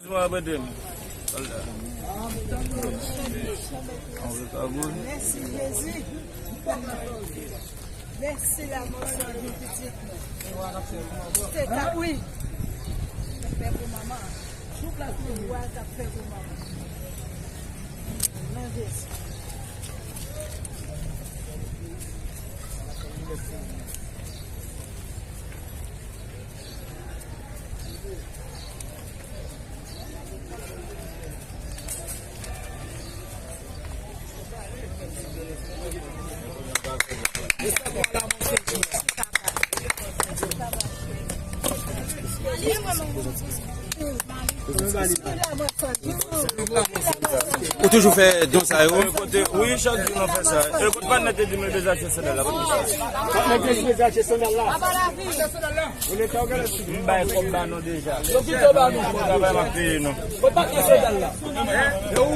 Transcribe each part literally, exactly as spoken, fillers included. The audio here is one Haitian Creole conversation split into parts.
Mwen apre de m. Sòlda. Anvi kagoul. Mèsi, Jezi. Mèsi, lanmò sa, pitit mwen. Se ta, wi. Fè pou manman. Jou plas pou wa, t ap fè pou manman. Non, Jezi. Ou toujou fè don sa yo? Kote, wi, chak jou nou fè sa. E kote patnè te di mwen bezwen achte sandal la? Patnè te di bezwen achte sandal la. M bay kòb ba nou deja. Yo kite ba nou. Travay m ap peye nou. Kote patnè sandal la? E ou?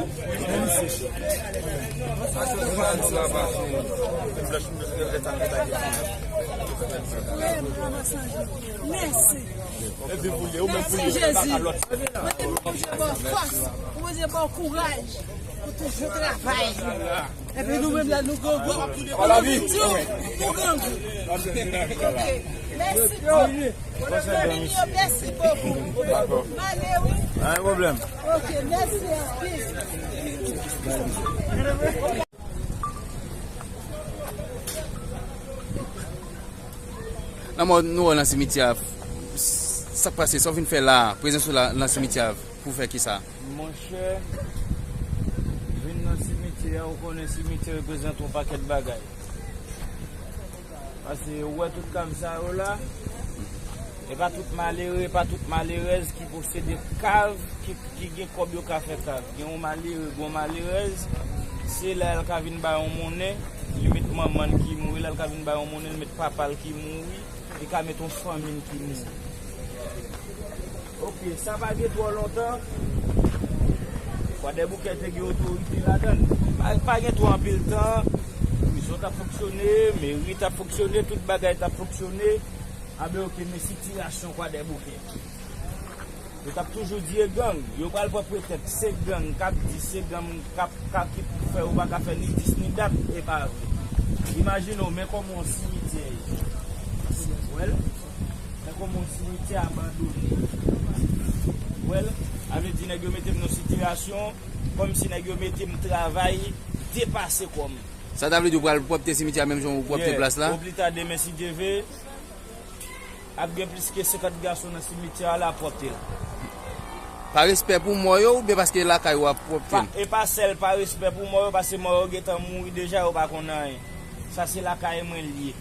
Mèsi. Mèsi Jezi. Mwen te Bondye ban fòs, Bondye ban kouraj pou toujou travay. Epi nou menm la, nou grangou. Nou grangou. Ok. Mèsi bokou. Mèsi bokou. Male wi. Pa gen pwoblèm. Ok, mèsi anpil. Lanmò nou wè nan simityè a, sa k pase, sa w vin fè la, prezans ou la nan simityè a, pou fè kisa? Monchè, vin nan simityè a, ou konnen simityè reprezante yon pakèt bagay. Paske ou wè tout kav sa yo la, e pa tout malere, e pa tout malerèz ki posede kav, ki, ki gen kòb yo ka fè kav. Gen yon malere, gen yon malerèz, se la l ka vin bay yon monnen, li met manman l ki mouri, la l ka vin bay yon monnen, li met papa l ki mouri, li ka met yon fanmi l ki mouri. Ok, sa pa gen twò lontan. Kwadèboukè te gen otorite ladan l. Pa, pa gen twò anpil tan. Prizon t ap fonksyone, meri t ap fonksyone, tout bagay t ap fonksyone. Anben, ok, men sitirasyon Kwadèboukè. Yo t ap toujou di e gang. Yo pral pran pretèks, se gang k ap di, se gang k ap, k ap ki fè yo pa ka fè ni dis ni dat, e pa vre. Imajine w, men kòman yon simityè ye. Wè l? Men kòman yon simityè abandone. Wè l? Sa vle di nèg yo mete m nan sitiyasyon kòmsi nèg yo mete m travay depase kò m. Sa ta vle di ou pral pwòpte simityè a menm jan ou pwòpte plas la? Oplita demen, si Dye ve, ap gen plis ke senkant gason nan simityè a la pwòpte l. Pa respè pou mò yo oubyen paske lakay ou ap pwòpte l? E pa sèl pa respè pou mò yo, paske mò yo gentan mouri deja, yo pa konn anyen. Sa se lakay mwen l ye.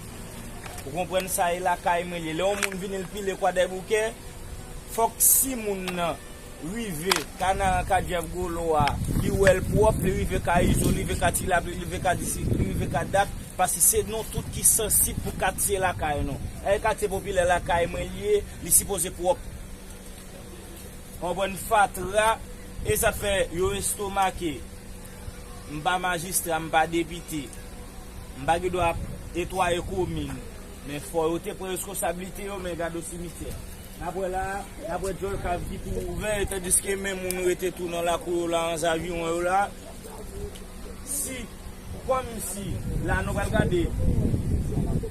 Ou konprann, sa e lakay mwen l ye. Lè yon moun vini l pile Kwadèboukè, fòk si moun nan rive Kanaran, Kadjèv, Golo a, li wè l pwòp, li rive Ka Izo, li rive Ka Tilapli, li rive Ka Disip, li rive Ka Dat, paske se nou tout ki sansib pou katye lakay nou. E katye popilè lakay mwen l ye, li sipoze pwòp. Konprann, fatra, e sa k fè yo estomake. M pa majistra, m pa depite. M pa gen dwa ap netwaye komin. Men fò yo te pran reskonsablite yo, men gade w simityè. N ap wè la, n ap wè djòl kav ki tou ouvè, tandiske men moun rete tou nan lakou yo la, an zaviwon yo la. Si, kòmsi, la nou pral gade,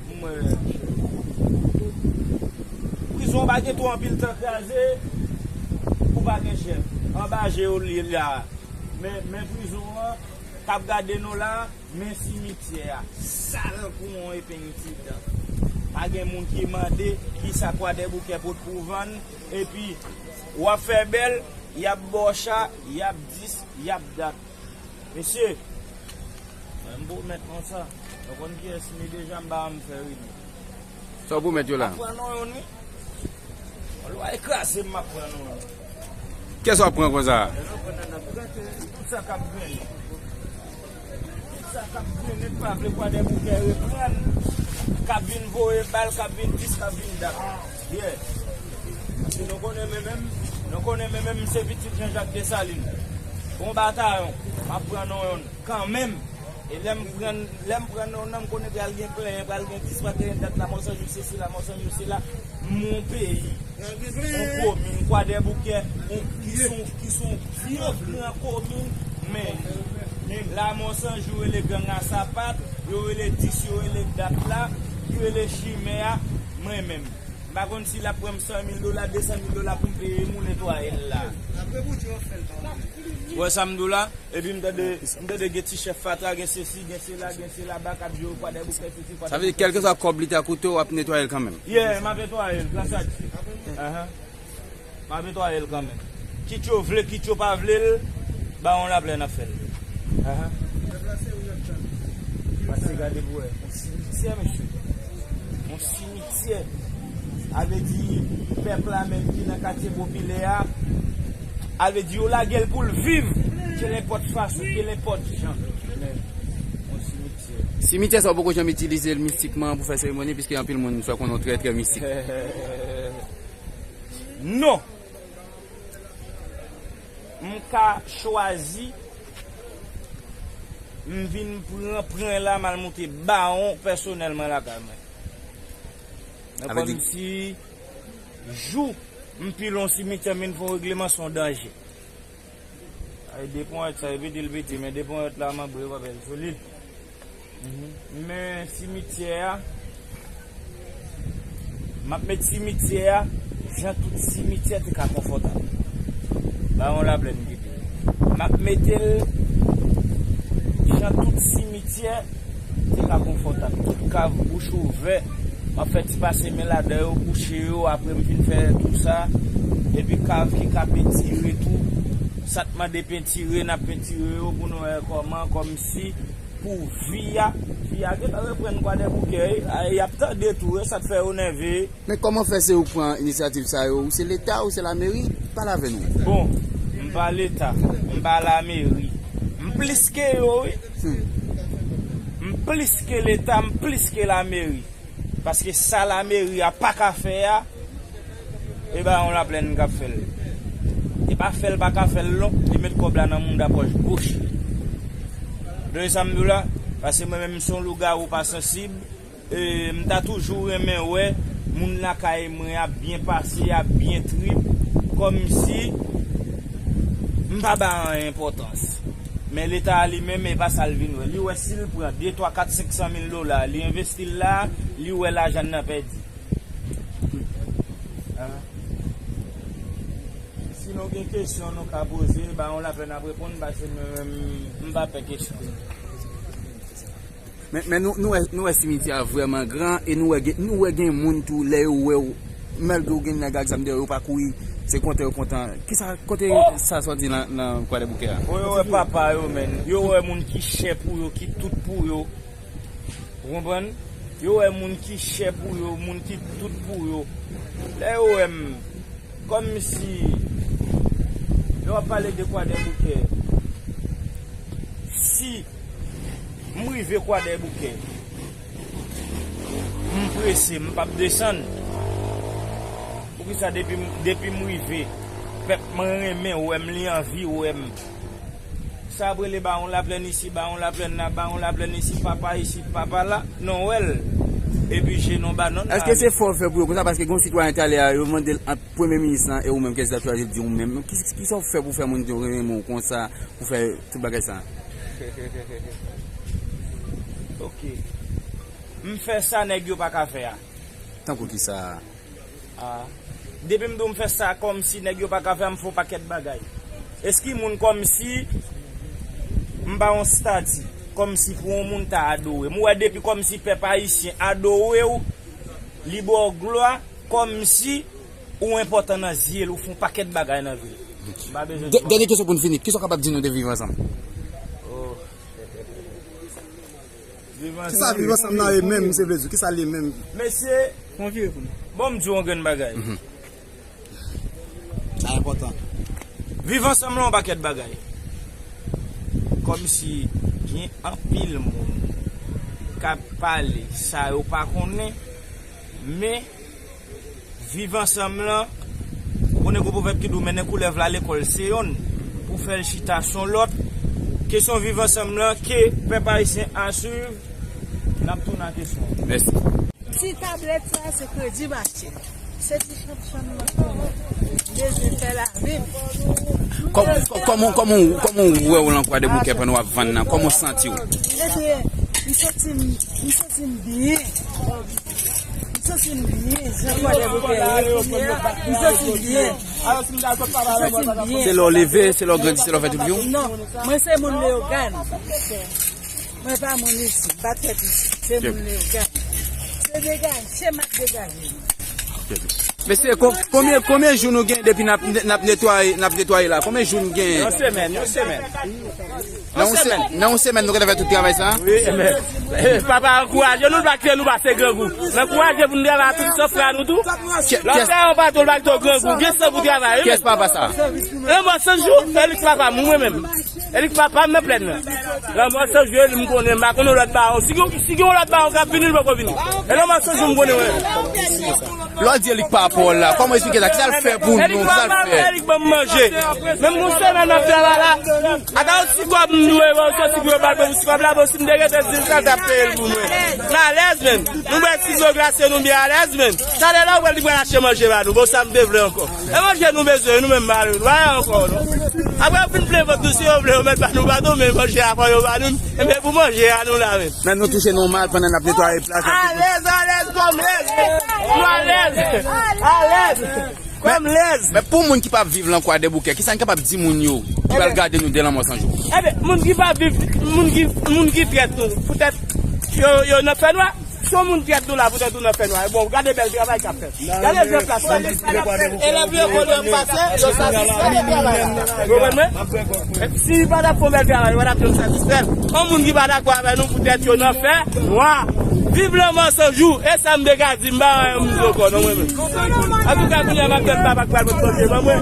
m wè, prizon pa gen twò anpil tan kraze, pou pa gen chèf. Anba je yo li la. Men, men prizon an, k ap gade nou la, men simityè a, sal kou yon epeng ti dan. Pa gen moun ki mande kisa Kwadèboukè pot pou vann, epi w ap fè bèl, y ap ba w cha, y ap dis, y ap dat. Mesye, mwen m pwomèt nou sa. Nou konn kiyès m ye deja, m pa janm fè rele. Sa w pwomèt yo la? M ap pran non youn, wi. Lwa e kraze m, m ap pran non youn. Kiyès w ap pran konsa? Lè nou pran nan, n ap graten tout sa k ap grennen. Tout sa k ap grennen, pa vle Kwadèboukè reprann. K ap vin voye bal, k ap vin dis, k ap vin dat. Yeah. Paske nou konnen men menm, nou konnen men menm, m se pitit Jean Jacques Dessalines. Bon batayon, m ap pran non youn kanmenm. E lè m pran, lè m pran non nan, m konnen pral gen plenyen, pral gen dis, pral gen dat, Lamò San Jou se si, Lamò San Jou se la. M yon peyi, yon komin, Kwadèboukè, yon, ki son, ki son byen gran komin, men Lamò San Jou rele gang a sapat, yo rele dis, yo rele dat la, ki rele chimè a, mwen menm. M pa konn si l ap pran m san mil dola, de san mil dola pou m peye moun netwaye l la. Wè sa m di w la? Epi m tande, m tande gen ti chèf fatra, gen sesi, gen sela, gen sela, ba k ap jwe Kwadèboukè, sesi, Kwadèboukè. Sa vle di, kèlkeswa kòb li ta koute w, w ap netwaye l kanmenm. Yeah, m ap netwaye l, gras a Dye. Ahan. M ap netwaye l kanmenm. Kit yo vle, kit yo pa vle l, Bawon Laplèn ap fè l. Ahan. Pase gade pou wè. Yon simityè, mesye. Yon simityè. A vle di, pèp la menm ki nan katye popilè a, a vle di, yo lage l pou l viv, kelenpòt fason, kelenpòt jan. Men, yon simityè. Simityè sa, w poko janm itilize l mistikman pou fè seremoni, piske anpil moun fè konnen w trè, trè mistik. Non! M ka chwazi, m vin pran pran la, m al monte bawon pèsonèlman lakay mwen. Men kòmsi jou m pile yon simityè, m vin fè yon regleman, se yon danje. Ay, de ponyèt sa, e piti l piti, men de ponyèt la, m ap bwe, pa bèl solid. Men simityè a, m ap met simityè a jan tout simityè te ka konfòtab. Bawon Laplèn ki di. M ap mete l jan tout simityè te ka konfòtab. Tout kav bouch ouvè, m ap fè ti pase men ladan yo, bouche yo, apre m fin fè tou sa. Epi kav ki ka pentire tou. Sa t mande pentire, n ap pentire yo pou nou wè kòman, kòmsi pou vi a, vi a gentan reprann Kwadèboukè, wi. A, y ap tande tou, e sa k fè yo nève. Men kòman fè se ou k pran inisyativ sa yo? Ou se Leta, ou se lameri? Pale avè nou. Bon, m pa Leta, m pa lameri. M plis ke yo, wi. Hmm. M plis ke Leta, m plis ke lameri. Paske sa lameri a pa ka fè a, e Bawon Laplèn k ap fè l. E pa fè l pa ka fè l non, li met kòb la nan mouda pòch goch li. Tande sa m di w la? Paske mwen menm m se yon lougawou pa sansib, e m ta toujou renmen wè moun lakay mwen ap byen pase, ap byen trip, kòmsi m pa ba anyen enpòtans. Men Leta a li menm, e pa sa l vin wè. Li wè si l pran de, twa, kat, senk san mil dola, li envesti l la, li wè lajan l nan pèdi. Ah. Si nou gen kesyon nou ka poze, Bawon Laplèn ap reponn, paske mwen menm, m pa pè kesyon. Men, men nou, nou wè, nou wè simityè a vrèman gran, e nou wè gen, nou wè gen moun tou, lè yo wè w, malgre w gen nèg ak zam dèyè w, yo pa kouri, se kontan yo kontan. Kisa, kote sa sòti nan, nan Kwadèboukè a? Bon, yo wè papa yo, men. Yo wè moun ki chè pou yo, ki tout pou yo. Ou konprann? Yo wè moun ki chè pou yo, moun ki tout pou yo. Lè yo wè m, kòmsi lè w ap pale de Kwadèboukè, si m rive Kwadèboukè, m prese, m p ap desann. Poukisa depi m, depi m rive, pèp mwen renmen wè m, li anvi wè m? Sa ap rele Bawon Laplèn isi, Bawon Laplèn la, Bawon Laplèn isi, papa isi, papa la, non wè l. Epi je non ba non. Èske se fò w fè pou yo konsa? Paske gen yon sitwayen talè a, yo mande l ant premye minis lan e ou menm, kèlkeswa chwazi l di ou menm. Ki, kisa w fè pou fè moun yo renmen w konsa, pou fè tout bagay sa? Ok. M fè sa nèg yo pa ka fè a. Tankou kisa? Ah. Depi m di w m fè sa kòmsi nèg yo pa ka fè a, m fè yon pakèt bagay. Eski moun kòmsi m pa yon stati, kòmsi pou yon moun ta adore m? Ou wè depi kòmsi pèp ayisyen adore w, li ba w glwa, kòmsi ou enpòtan nan zye l, ou fè yon pakèt bagay nan vi l. M pa bezwen di. Dènye kesyon pou n fini. Kisa w kapab di nou de Viv Ansanm? Oh. Viv Ansanm. Kisa Viv Ansanm nan ye menm, misye vle di? Kisa l ye menm? Mesye, bon, m di w yon grenn bagay. Mhm. Sa enpòtan. Viv Ansanm lan yon pakèt bagay. Kòmsi gen anpil moun k ap pale sa yo pa konnen, men Viv Ansanm lan, ou konnen gon pwovèb ki di w mennen koulèv la lekòl se yonn, pou fè l chita se yon lòt. Kesyon viv ansanm lan ke pèp ayisyen a swiv, n ap tounen a kesyon an. Mèsi. Ti tablèt sa, se kredi mache. Se ti chanpchanm nan sèlman. Bezwen fè lavi m. Kòm, kòm, kòman, kòman, kòman w wè w lan Kwadèboukè pandan w ap vann nan? Kòman w santi w? Ebyen, m santi m, m santi m byen. M santi m byen, jan Kwadèboukè ye, m santi m byen. M santi m byen. Se lè w leve, se lè w grandi, se lè w fè tout vi w? Non, mwen se moun Leyogàn. Mwen pa moun isi, m pa t fèt isi. Se moun Leyogàn. Se degaje, se m ap degaje. Mesye, kon-, konbyen, konbyen jou nou gen depi n ap, n ap netwaye, n ap netwaye la? Konbyen jou nou gen? Yon semèn, yon semèn. Nan yon se-, nan yon semèn nou gentan fè tout travay sa? Wi, men, eh, papa ankouraje nou, l pa kite nou pase grangou. L ankouraje pou nou travay tout san fra nou tou. Lòt fè yon patwon, l pa kite w grangou. Gen san pou travay, wi. Kiyès papa sa? Lanmò Sanjou, Fèliks papa m, mwen menm. Fèliks papa m nan plèn nan. Lanmò Sanjou, li m konnen, m pa konnen lòt bawon. Si gen, si gen yon lòt bawon k ap vini, li poko vini. E Lanmò Sanjou m konnen, wi. Lè w di Elik pa pòl la, kòman w eksplike sa? Kisa l fè pou nou? Kisa l fè? Elik ban m manje. Menm yon semèn m ap travay la. Ata yon ti kòb m dwe, bon, soti pou yo ba l, bon, ti kòb la, bon, si m te rete di l sa, l t ap peye l pou mwen. M alèz, menm. Nou bwè ti dlo glase, nou byen alèz, menm. Talè la, ou wè li pral achte manje ba nou. Bon, sa m te vle ankò? E manje nou bezwen, nou menm malere. Nou pa gen ankò, non. Apre, yo fin plen vant nou, si yo vle, yo mèt ba nou baton, men manje a fò yo ba nou. Ebyen, pou manje a, nou la, menm. Men nou touche nòmal pandan n ap netwaye plas la. Alèz, alèz, kòm lèz. Nou alèz. Alèz. Kòm lèz. Men pou moun ki p ap viv lan Kwadèboukè, kisa n kapab di moun yo ki pral gade nou de Lanmò Sanjou? Ebyen, moun ki p ap viv, moun ki, moun ki trèt nou, poutèt yo, yo nan fènwa, si yon moun trèt nou la, poutèt ou nan fènwa. Bon, gade bèl travay k ap fèt. Gade jan plas la. Elèv lekòl yo ap pase, yo satisfè de travay la. Ou konprann mwen? Si pa t ap fè yon bèl travay, yo pa t ap janm satisfè. Yon moun ki pa dakò avè nou poutèt yo nan fè nwa. Viv Lanmò Sanjou, e sa m te ka di, m pa anyen moun ankò non mwen menm. Antouka, kounye a m ap tann papa k pral pot manje ban mwen.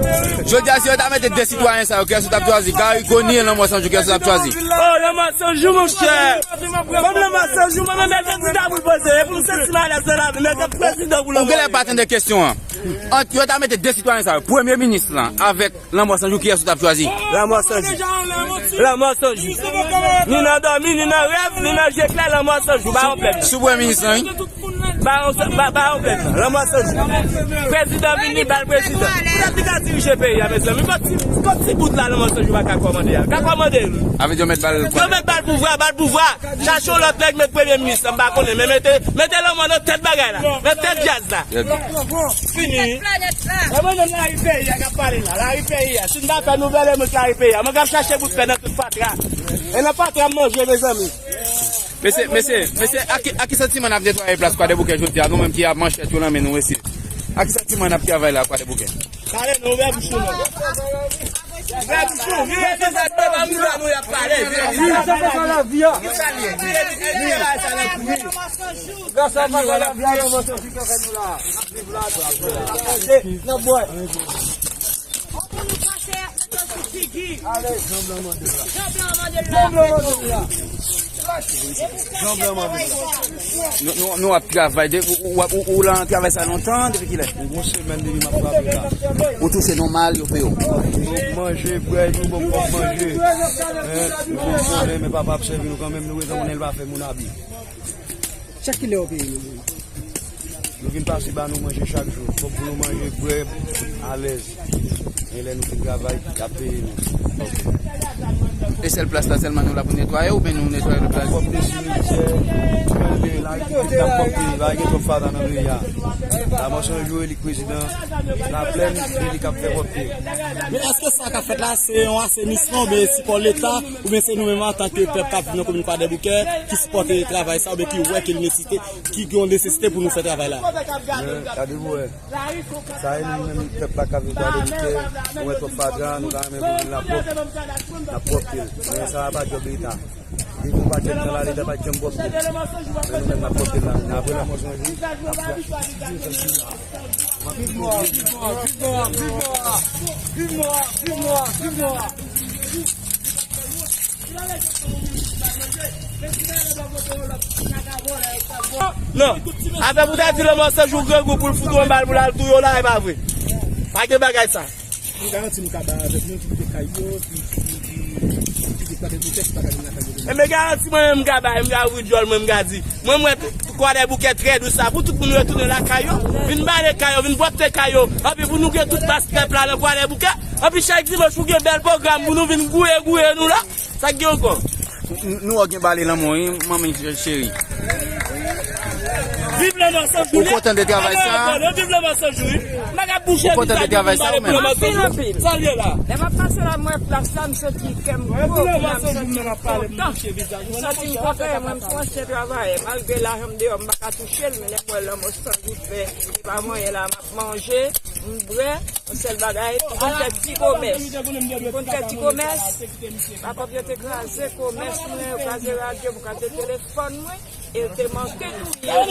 Jodi a, si yo ta mete de sitwayen sa yo, kiyès ou t ap chwazi? Garry Conille, Lanmò Sanjou, kiyès ou t ap chwazi? Oh, Lanmò Sanjou, monchè. Kòm Lanmò Sanjou, mwen menm, e kandida pou l poze. E pou m santi m alèz nan lavi, mete prezidan pou Lanmò. Ou genlè pa tande kesyon an. Ant yo ta mete de sitwayen sa yo, premye minis lan avèk Lanmò Sanjou, kiyès ou t ap chwazi? Lanmò Sanjou. Lanmò Sanjou. Ni nan dòmi, ni nan rèv, ni nan je klè, Lanmò Sanjou. Ba yon plèd. Sou premye minis lan, wi. Ba yon, ba, ba yon plèd. Lanmò Sanjou. Prezidan vini, ba l prezidan. Poutèt li ka dirije peyi a, mezanmi. Kot ti, kot ti bout la, Lanmò Sanjou pa ka kòmande a? Ka kòmande, wi. Avè yo mèt ba l. Yo mèt ba l pouvwa, ba l pouvwa. Chache yon lòt nèg met premye minis lan, m pa konnen, men mete, mete Lanmò nan tèt bagay la, nan tèt djaz la. Fini. E mwen menm lari peyi a k ap pale la, lari peyi a. Si n pa fè nouvèl, e mwen k lari peyi a. Mwen k ap chache bout fè nan tout fatra. E nan fatra m manje, mezanmi. Mesye, mesye, mesye, ak, ak ki santiman n ap netwaye plas Kwadèboukè jodi a, nou menm ki ap manchèt yo nan men nou, mesye? Ak ki santiman n ap travay la, Kwadèboukè? Pale non, ouvè bouch ou non. Ouvè bouch ou, vire, se sa, se pa moun la nou y ap pale, vire. Vire, se pa lavi a. Ki sa l ye? Vire, vire, vire, sa nan kouri. Gras a papa lavi a, nou manje ti kaka nou la. Viv la, viv la. N ap bwè. Pou nou pase, mete sou figi. Ale. Jan blan mande l la. Jan blan mande l la. Jan blan mande l la. Jan blan mande l la. Nou, nou, nou ap travay. De, ou, ou, ou, ou la nan travay sa lontan? Depi kilè? Yon semèn depi m ap travay la. Ou touche nòmal, yo peye w? Nou manje, bwè, nou ban kòb manje. Men, nou konn konnen, men papa ap sèvi nou kanmenm, nou bezwen konnen l pa fè moun abi. Chak kilè yo peye nou? Nou vin pase ba nou manje chak jou. Fòk pou nou manje, bwè, alèz. E lè nou fin travay, y ap peye nou. E sèl plas la sèlman nou la pou netwaye oubyen nou netwaye lòt plas? Pwòpte simityè, pwòpte lari piblik, n ap pwòpte, pa gen twòp fatra nan peyi a. Lanmò Sanjou, Elik prezidan, Laplèn, Elik ap fè pwòpte. Men èske sa k ap fèt la, se yon asenisman oubyen sipò Leta, oubyen se nou menm antanke pèp k ap viv nan komin Kwadèboukè ki sipòte travay sa oubyen ki wè ke l nesesite, ki gen yon nesesite pou nou fè travay la? Men, gade pou wè. Sa e nou menm pèp la k ap viv Gwadloup, nou wè twòp fatra, nou ta renmen pou vil la pwòp, n ap pwòpte l. Men sa a pa djòb Leta. Depi yon pakèt tan la, Leta pa t janm pwòpte l. Men nou menm n ap pwòpte l la. Men apre lanmò Sanjou, n ap pwòpte l. Viv Nwa, viv Nwa, viv Nwa, viv Nwa. Viv Nwa, viv Nwa, viv Nwa. Non. Afè pou ta di lanmò Sanjou grangou pou l fout yon bal pou l al touye w la, e pa vre. Pa gen bagay sa. M garanti m ka bay avèk moun ki kite kay yo, ki, ki, ki, ki kite kay yo, ki pa ka vin lakay yo demen. Enben, garanti mwen menm m ka bay, m ka ouvri djòl mwen, m ka di, mwen, mwen, Kwadèboukè trè dous la, pou tout moun retounen lakay yo, vin bale kay yo, vin pwòpte kay yo, anpi pou nou gen tout mas pèp la nan Kwadèboukè, anpi chak dimanch, ou gen bèl pwogram pou nou vin gouye, gouye nou la, sa k gen ankò? N-, nou wè w gen bale lanmò, wi, manmi cheri. Viv Lanmò San Jou. Ou kontan de travay sa? Viv Lanmò San Jou, wi. M pa ka bouche vizaj moun bale pou Lanmò San Jou. Sa l ye la? Lè m ap pase la, m wè plas la, m santi kè m gwo, m santi m kontan. M santi m kontan, mwen, m se yon ansyen travayè. Malgre lajan m deyò, m pa ka touche l, men lè m wè Lanmò San Jou fè, li pa manyen la, m ap manje, m bwè, yon sèl bagay, m konn fè ti komès. M konn fè ti komès. Lakòp yo te kraze komès mwen, yo kraze radyo m, yo kraze telefòn mwen, e yo te manke touye m. Lè yo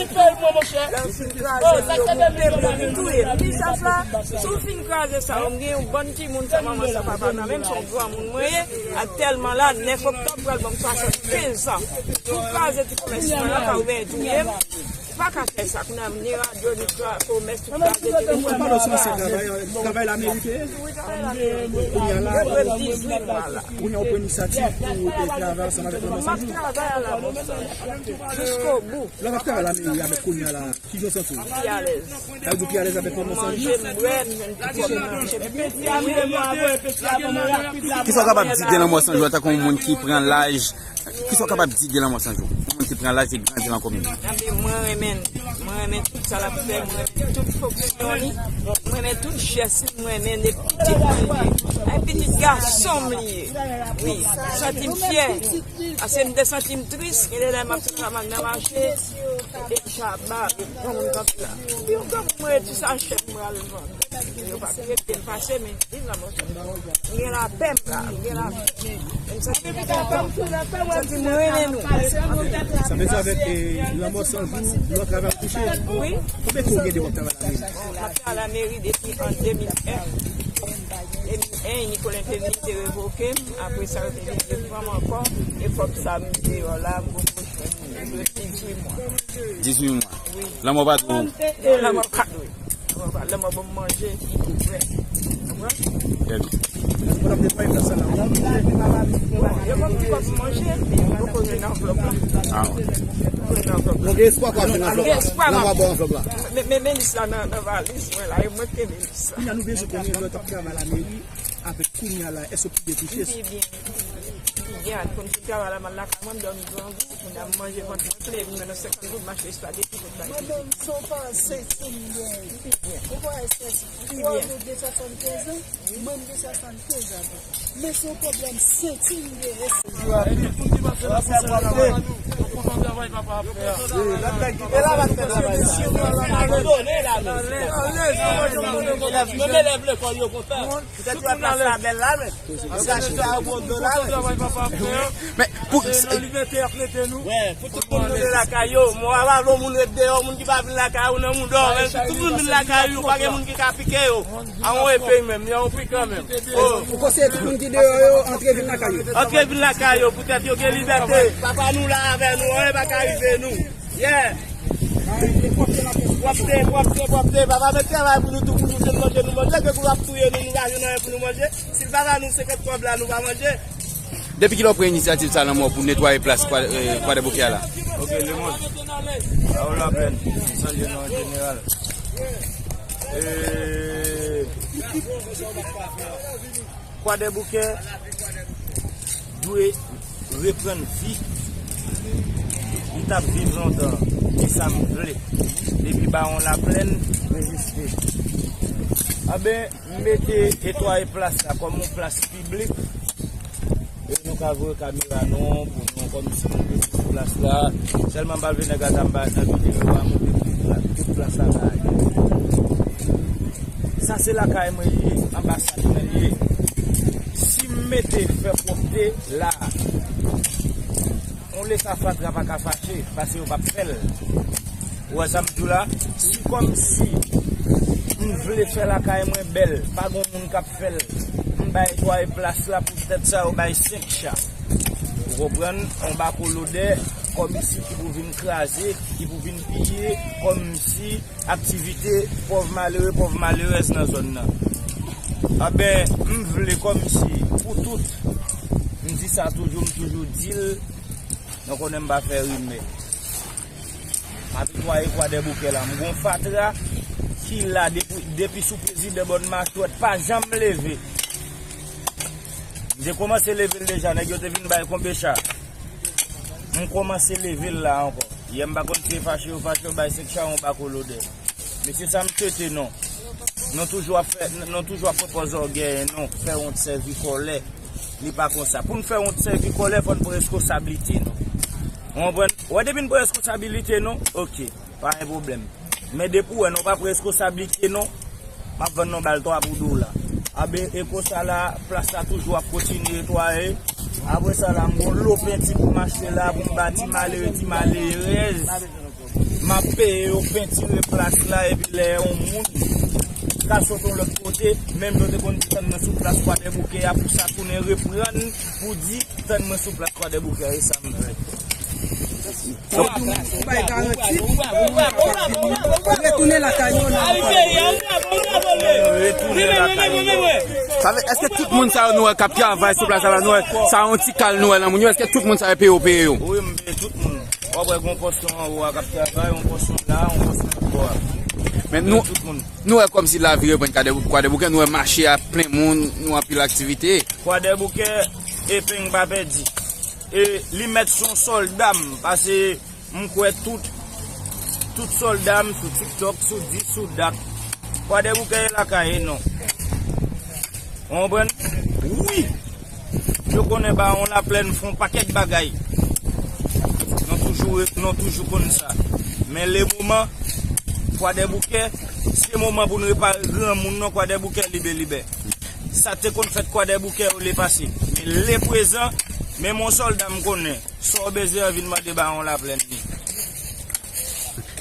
fin kraze m, yo moute m, yo vin touye m. Biznis la, si w fin kraze sa, m gen yon bann timoun, sa manman, sa papa nan men m, se yon granmoun mwen ye. Aktyèlman la, nèf oktòb pral ban m swasannkenz an. Si w kraze ti komès mwen la, sa ou genyen touye m. Pa ka fè sa, kounye a ni radyo, ni tra-, komès, tout kraze, telefòn. Pale sou ansyen travay, travay la merite. Kounye a la, kounye a ou pran inisyativ pou, e, travay ansanm avèk Lanmò San Jou. M ap travay a Lanmò San Jou jiskobou. Lè w ap travay la meri avèk kounye a la, kijan w santi w? Pi alèz. Sa vle di w pi alèz avèk Lanmò San Jou? Manje, m bwè, m jwenn ti kòb nan poch mwen. Kisa w kapab di de Lanmò San Jou antanke yon moun ki pran laj Kisa w kapab di de Lanmò San Jou? Yon moun ki pran laj e grandi nan komin nan. Anben, mwen renmen, mwen renmen tout sa l ap fè, mwen renmen tout fonksyon li, mwen renmen tout jès li, mwen renmen de pitit mwen li ye. Ay pitit gason m li ye. Wi, m santi m fyè. Paske m te santi m tris, gen de lè m ap travay nan mache, e chaba, e granmoun kanpe la. Epi yon granmoun mwen di sa chèf mwen al vann. Yo pa t rete m pase, men viv Lanmò San Jou. M gen lapè m la, m gen lapè. E m santi m kontan. M santi mwen renmen nou. Sa vle di avèk, e, Lanmò San Jou, lòt travay ap touche? Wi. Konbyen tan w gen de w ap travay la meri? M ap travay la meri depi an de mil en. De mil en, Nicolin te vini, te revoke m. Apre sa, yo te vin reprann m ankò. E kòb sa, m deyò la, m gon pwochen. Dizuit mwa. Dizuit mwa. Wi. Lanmò pa dwe w. Lanmò pa dwe. Lanmò pa, lanmò ban m manje, li tou prè. Konprann? Trè byen. Bon, yo ban m ti kòb manje, men m poko jwenn anvlòp la. Ah, wi. Poko jwenn anvlòp la. Nou gen espwa k ap jwenn anvlòp la. Gen espwa. Lanmò ba w anvlòp la. Men, men, men lis la nan, nan valiz mwen la, e mwen k kenbe lis la. Kounye a nou bezwen konnen lè w t ap travay la meri avèk kounye a la, èske w pi byen touche? M pi byen. M pi byen, kòm si m travay la, m al lakay mwen, m dòmi grangou. Kounye a m manje vant mwen plen, epi m jwenn yon senkant goud, m achte espageti pou m bay pitit. Madanm, sa w pa wè senti m byen? Ou pa wè senti m? Ou wè nou gen swasannkenz an? Mwen, m gen swasannkenz an tou. Men se yon pwoblèm senti m genyen. Tout moun ki pase la pou fè travay, nou kontan travay papa ap fè a. Tout moun alèz. Poutèt yo wè plas la bèl la, men. Paske achte a gwo do la, men. Men pou se nan libète y ap mete nou. Wè, pou tout moun tounen lakay yo. Mwen pa vle yon moun ret deyò, moun ki pa vin lakay ou nan mouda w, men si tout moun vin lakay ou, pa gen moun ki ka pike yo. A yon epe menm, y a yon pikan menm. Oh. Ou konseye tout moun ki deyò yo antre vin lakay yo. Antre vin lakay yo, poutèt yo gen libète. Papa nou la avè nou, anyen pa ka rive nou. Yeah. Pwòpte, pwòpte, pwòpte. Papa met travay pou nou tou, pou nou jwenn manje, nou manje. Ke kou ap touye nou, nou pa jwenn anyen pou nou manje. Si l pa ba nou senkant kòb la, nou pa manje. Depi kilè w pran inisyativ sa lanmò pou netwaye plas Kwa-, eh, Kwadèboukè a la? Ok, Lemond. Pawòl la plèn. Salye nou an jeneral. Eh, Kwadèboukè dwe reprann vi li t ap viv lontan. E sa m vle. Depi Bawon Laplèn reziste. Anben, m mete netwaye plas la kòm yon plas piblik. E nou ka voye kamera nou pou nou kòmsi nou te sou plas la. Sèlman m pral vin nan gata m pa nan videyo a montre tout plas, tout plas la ka ale. Sa se lakay mwen li ye, anbasad mwen li ye. Si m mete fè pwòpte la, yon leta fatra pa ka fache, paske yo p ap fè l. Ou wè sa m di w la? Si kòmsi m vle fè lakay mwen bèl, pa gon moun k ap fè l, m bay netwaye plas la poutèt sa yo bay senk cha. Ou konprann? Yon bako lodè, kòmsi ki pou vin kraze, ki pou vin piye, kòmsi aktivite pòv malere, pòv malerèz nan zòn nan. Anben, m vle kòmsi pou tout, m di sa toujou, m toujou di l, nou konnen m pa fè rimè. M ap netwaye Kwadèboukè la, m gon fatra ki la depi, depi sou prezidan Bòn Machwèt, pa janm leve. M te kòmanse leve l deja, nèg yo te vin bay konbecha. M kòmanse leve l la ankò. Yè m pa konn si se fache yo fache, yo bay senk chawon bako lodè. Mesye sa m swete non. Nou toujou ap fè, nou toujou ap pran pòz ògèy non, fè wont sèvi kòlè. Li pa konsa. Pou n fè wont sèvi kòlè, fò n pran reskonsablite nou. Ou konprann? Ou wè depi n pran reskonsablite nou, oke, pa gen pwoblèm. Men depi w wè nou pa pran reskonsablite nou, m ap vann nou bal twa pou dola. Anben, e konsa la, plas la toujou ap kontinye netwaye. Apre sa la, m gon lo penti pou m achte la, pou m ba ti malere, ti malerèz. M ap peye yo pentire plas la, epi lè yon moun ka sot yon lòt kote, menm jan w te konn di tann mwen sou plas Kwadèboukè a, pou sa tounen reprann, pou di tann mwen sou plas Kwadèboukè a, e sa m vle. Ou bay garanti, retounen lakay yo nan yon kòlè. Retounen lakay yo. Sa vle, èske tout moun sa yo nou wè k ap travay sou plas la, nou wè, sa yon ti kal nou wè nan moun yo, èske tout moun sa yo peye yo peye yo? Wi, m peye tout moun. W ap wè gon pòsyon anwo a k ap travay, yon pòsyon la, yon pòsyon anwo a. Men nou, tout moun. Nou wè kòmsi lavi reprann Kwadèbou-, Kwadèboukè, nou wè mache a plen moun, nou anpil aktivite. Kwadèboukè, epeng pa pèdi. E li mèt se yon sòlda m, pase m kwè tout, tout sòlda m sou TikTok, sou dis, sou dak. Kwadèboukè e lakay e non. Ou konprann? Wi! Yo konnen Bawon Laplèn fè yon pakèt bagay. Nou toujou, nou toujou konn sa. Men lemoman, Kwadèboukè, se moman pou n repare granmoun nan Kwadèboukè libelibè. Sa te konn fèt Kwadèboukè yo lepase. Men leprezan, menm yon sòlda m konnen. Sa w bezwen an vin mande Bawon Laplèn li.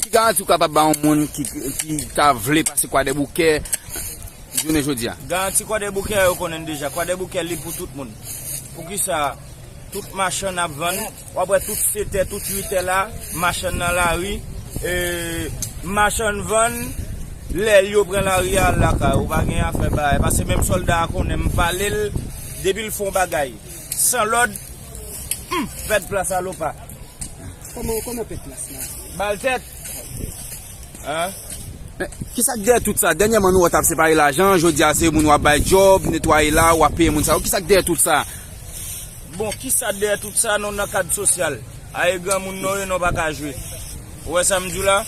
Ki garanti w kapab ba yon moun ki, ki ta vle pase Kwadèboukè jounen jodi a? Garanti Kwadèboukè yo konnen deja. Kwadèboukè lib pou tout moun. Poukisa tout machann ap vann? W ap wè tout setè, tout uitè la, machann nan lari. E, machann vann, lè yo pran lari a al lakay ou, pa gen afè bagay. Pase menm sòlda a konnen m pale l, depi l fè yon bagay san lòd, hmm, pèd plas alopa. Kòman, kòman pèd plas la? Ba l tèt. Hein? Men, kisa k dèyè tout sa? Dènyèman, nou wè w t ap separe lajan, jodi a, se moun w ap bay djòb, netwaye la, w ap peye moun sa yo. Kisa k dèyè tout sa? Bon, kisa k dèyè tout sa? Nou nan kad sosyal. A, e granmoun nou ye, nou pa ka jwe. Ou wè sa m di w la?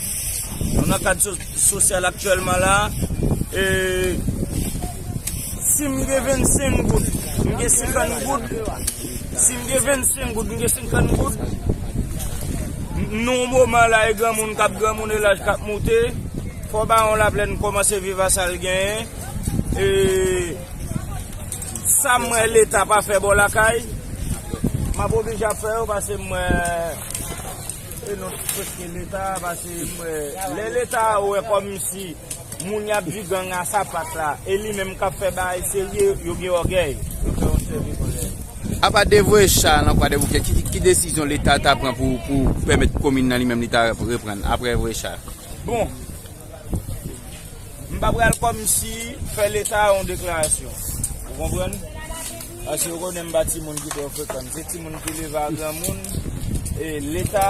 Nou nan kad so-, sosyal aktyèlman la. E, si m gen vennsenk goud, m gen senkant goud, si m gen vennsenk goud, m gen senkant goud, m, nan yon moman la, e granmoun k ap granmoun, e laj k ap moute, fò Bawon Laplèn kòmanse viv a sa l genyen. E, sa m wè Leta pa fè bò lakay, m ap oblije ap fè yo, pase m wè, e non, prèske Leta, pase m wè, lè Leta wè kòmsi moun y ap di gang a sapat la, e li menm k ap fè bagay serye, yo gen ògèy. Yo fè yon sèvi kòlè. Apa devoye cha nan Kwadèboukè, ki, ki desizyon Leta ta pran pou, pou pèmèt komin nan li menm li ta reprann apre voye cha? Bon, m pa pral kòmsi fè Leta yon deklarasyon. Ou konprann? Paske yo konnen m pa timoun ki twò frekan. M se timoun ki leve a granmoun. E Leta,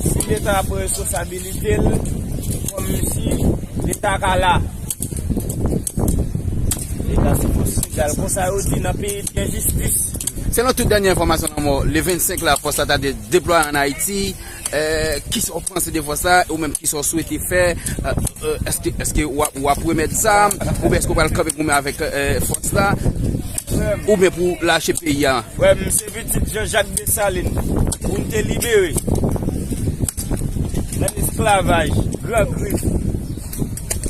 si Leta pran responsabilite l, kòmsi Leta ka la. Leta se fòs sosyal. Konsa yo di nan peyi gen jistis. Selon tout dènye enfòmasyon nan mò, le vennsenk la, fòs la ta de-, deplwaye ann Ayiti. Eh, kisa w panse de fòs la? Ou menm, kisa w swete fè? Eh, eh, èske, èske w ap, w ap remèt zam? Oubyen èske w pral kanpe goumen avèk, eh, fòs la? Oubyen pou w lache peyi a? Frè m, se pitit Jean Jacques Dessalines. Pou n te libere nan esklavaj, Gran Grif,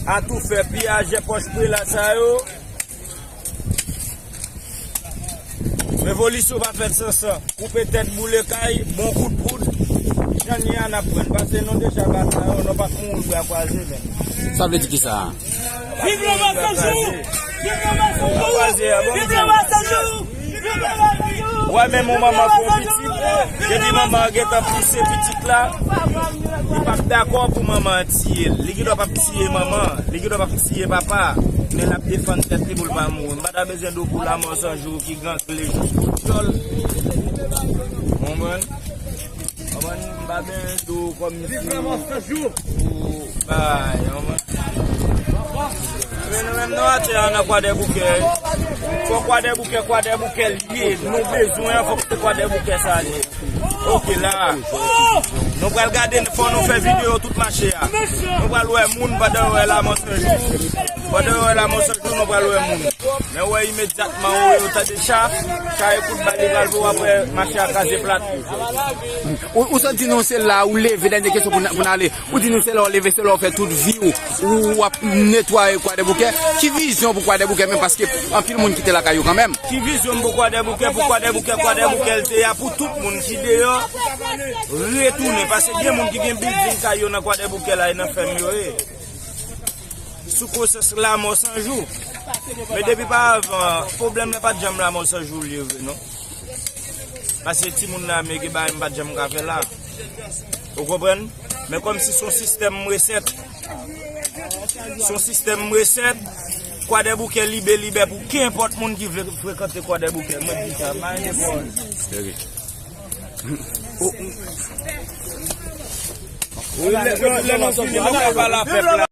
atoufè, piyajè pòch prela sa yo. Revolisyon pa fèt san san. Koupe tèt, boule kay, bon kout poud. Jan n ye a n ap pran. Pase nou deja ba sa yo, nou p ap mouri bra kwaze menm. Sa vle di kisa? Viv Lòba Sanjou! Viv Lòba Sanjou! Viv Lòba Sanjou! Viv Lòba Sanjou! Wè, menm yon manman fè yon pitit, depi manman an gentan pouse pitit la, li p ap dakò pou manman an tiye l. Li gendwa p ap tiye manman an, li gendwa p ap tiye papa a. L ap defann tèt li pou l pa mouri. M pa ta bezwen di w pou Lanmò San Jou ki gangle jous pou dyòl. Konprann? Konprann? M pa bezwen di w kòmsi pou bay, konprann? Men nou menm nou atè a nan Kwadèboukè. Fò Kwadèboukè, Kwadèboukè l ye. Nou bezwen an, fòk se Kwadèboukè sa ye. Ok, la. Nou pral gade, fò nou fè videyo tout mache a. Nou pral wè moun pandan yo wè Lanmò San Jou. Pandan yo wè Lanmò San Jou, nou pral wè moun. Men wè imedyatman ou wè yo tande cha, cha e kout bal li pral voye apre mache a kraze plat. Ou, ou sot di nou se la, ou leve dènye kesyon pou n, pou n ale. Ou di nou se la w leve, se la w fè tout vi w, ou w ap netwaye Kwadèboukè. Ki vizyon pou Kwadèboukè menm? Paske anpil moun kite lakay yo kanmenm. Ki vizyon m pou Kwadèboukè? Pou Kwadèboukè, Kwadèboukè l te a pou tout moun ki deyò retounen. Paske gen moun ki gen bilding kay yo nan Kwadèboukè la, e nan fèm yo ye. Sou konsyans Lanmò San Jou. Men depi pa avan, pwoblèm nan pa t janm Lanmò San Jou l ye vre, non. Paske timoun nan ame gen bagay m pa t janm ka fè la. Ou konprann? Men kòmsi se yon sistèm resèt. Se yon sistèm resèt. Kwadèboukè libe, libè pou kenpòt moun ki vle frekante Kwadèboukè. Mwen di sa, pa gen pwoblèm. Wi, lè, lè, lè nou fini, nou pral pale a pèp la.